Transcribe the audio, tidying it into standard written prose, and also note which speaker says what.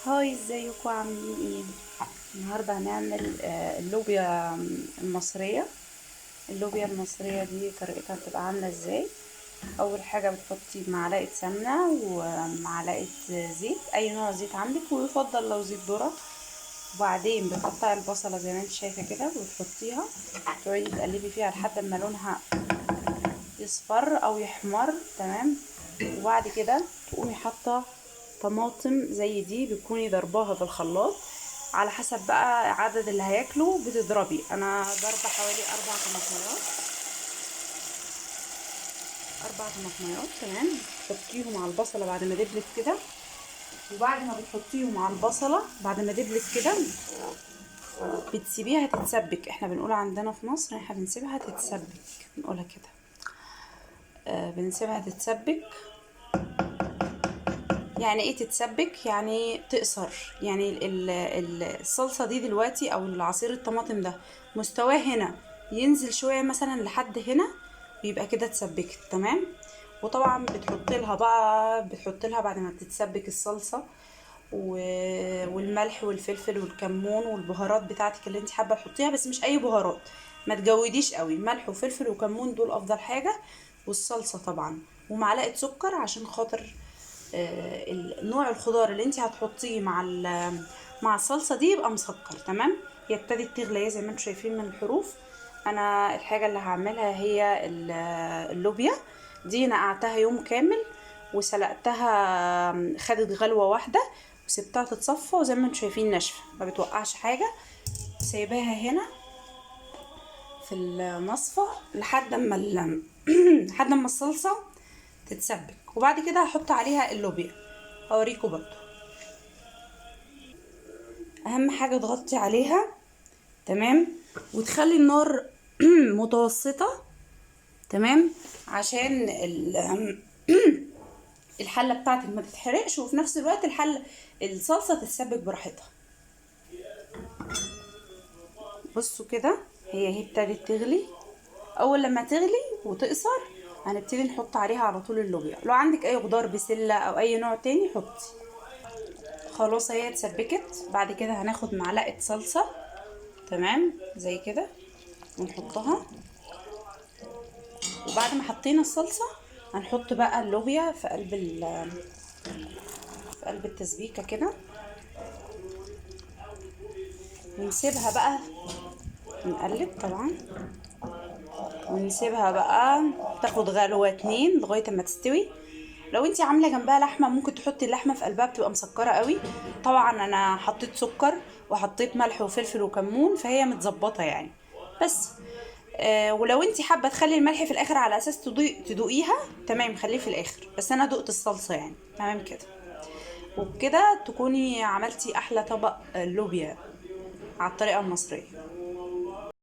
Speaker 1: Hi، ازيكم؟ عاملين ايه؟ النهارده هنعمل اللوبيا المصرية. اللوبيا المصرية دي طريقتها بتبقى عامله ازاي؟ اول حاجة بتحطي معلقه سمنه ومعلقة زيت، اي نوع زيت عندك، ويفضل لو زيت ذره. وبعدين بتقطعي البصله زي ما انت شايفه كده وتحطيها، تقعدي تقلبي فيها لحد ما لونها يصفر او يحمر، تمام. وبعد كده تقومي حاطه طماطم زي دي، بتكوني ضرباها في الخلاط على حسب بقى عدد اللي هياكله بتضربي. انا ضربه حوالي 4 طماطميات، 4 طماطميات، تمام. تحطيهم على البصله بعد ما دبلت كده، وبعد ما بتحطيهم على البصله بعد ما دبلت كده بتسيبيها تتسبك. احنا بنقول عندنا في مصر احنا بنسيبها تتسبك، بنقولها كده، بنسيبها تتسبك. يعني ايه تتسبك؟ يعني تقصر، يعني الصلصه دي دلوقتي او العصير الطماطم ده مستواه هنا ينزل شوية مثلا لحد هنا، بيبقى كده اتسبكت، تمام. وطبعا بتحط لها بعد ما بتتسبك الصلصه والملح والفلفل والكمون والبهارات بتاعتك اللي انت حابة تحطيها، بس مش اي بهارات، ما تجوديش قوي. ملح وفلفل وكمون دول افضل حاجة، والصلصه طبعا، ومعلقة سكر عشان خاطر نوع الخضار اللي انت هتحطيه مع الصلصه دي يبقى مسكر، تمام. هي ابتدت تغلي زي ما انتم شايفين من الحروف. انا الحاجة اللي هعملها هي اللوبيا دي، نقعتها يوم كامل وسلقتها، خدت غلوه واحدة وسبتها تتصفى، وزي ما انتم شايفين ناشفة ما بتوقعش حاجة. سايباها هنا في المصفى لحد ما الصلصه تتسبك، وبعد كده هحط عليها اللوبيا. هوريكم برضو. اهم حاجة تغطي عليها، تمام، وتخلي النار متوسطه، تمام، عشان الحلة بتاعتك ما تتحرقش، وفي نفس الوقت الصلصه تتسبك براحتها. بصوا كده هي ابتدت تغلي. اول لما تغلي وتقصر هنبتدي نحط عليها على طول اللوبيا. لو عندك اي خضار بسلة او اي نوع تاني حطي. خلاص هي اتسبكت. بعد كده هناخد معلقه صلصه، تمام، زي كده، ونحطها. وبعد ما حطينا الصلصه هنحط بقى اللوبيا في قلب التسبيكه كده، ونسيبها بقى، نقلب طبعا، ونسيبها بقى تاخد غلوه 2 لغاية اما تستوي. لو انتي عامله جنبها لحمه ممكن تحطي اللحمة في قلبها، بتبقى مسكره قوي. طبعا انا حطيت سكر وحطيت ملح وفلفل وكمون، فهي متظبطه يعني. بس ولو انتي حابة تخلي الملح في الاخر على اساس تدوقيها، تمام، خليه في الاخر، بس انا دقت الصلصه يعني، تمام كده. وبكده تكوني عملتي احلى طبق لوبيا على الطريقة المصرية.